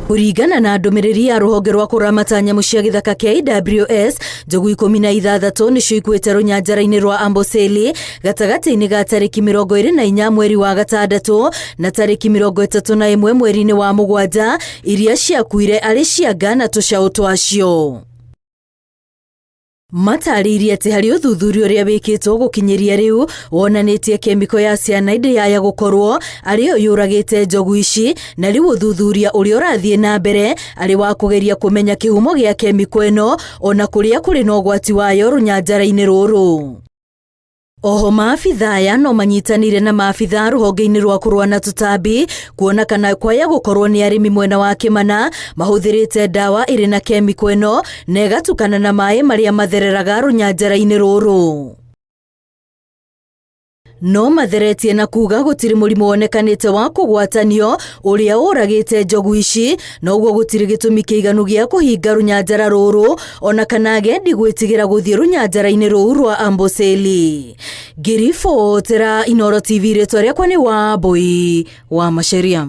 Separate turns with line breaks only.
Kũringana na ndũmĩrĩri ya rũhonge rwa kũramata nyamũ cia gĩthaka KWS, njogu 16 nĩcio ikuĩte rũnyanjara-inĩ rwa Amboseli gatagatĩ-inĩ ga tarĩki 24 mweri wa gatandatũ na tarĩki 31 mweri-inĩ wa mũgwanja, iria ciakuire arĩ cianga na tũcaũ twacio. Matarĩirie atĩ harĩ ũthuthuria ũrĩa wĩkĩtwo gũkinyĩria rĩu wonanĩtie kemiko ya cyanide yaya gũkorwo arĩ yo yũragĩte njogu ici, na rĩu ũthuthuria ũrĩa ũrathiĩ na mbere arĩ wa kũgeria kũmenya kĩhumo gĩa kemiko ĩno ona kũrĩa kũrĩ na ũgwati wayo rũnyanjara-inĩ rũrũ. Oho maabitha aya no manyitanĩire na maabitha rũhonge-inĩ rwa kũrũa na tũtambi kuona kana kwaya gũkorwo nĩ arĩmi mwena wa Kĩmana mahũthĩrĩte ndawa ĩrĩ na kemiko ĩno na ĩgatukana na maĩ marĩa mathereraga rũnyanjara-inĩ rũrũ. No matheretie na kuga gũtirĩ mũrimũ wonekanĩte wa kũgwatanio ũrĩa ũragĩte njogu ici, noguo gũtirĩ gĩtũmi kĩiganu gĩa kũhinga rũnyanjara rũrũ ona kana agendi gwĩtigĩra gũthiĩ rũnyanjara-inĩ rũu rwa Amboseli. Ngĩribotera Inooro TV, rĩtwa rĩakwa nĩ Wambui wa Macharia.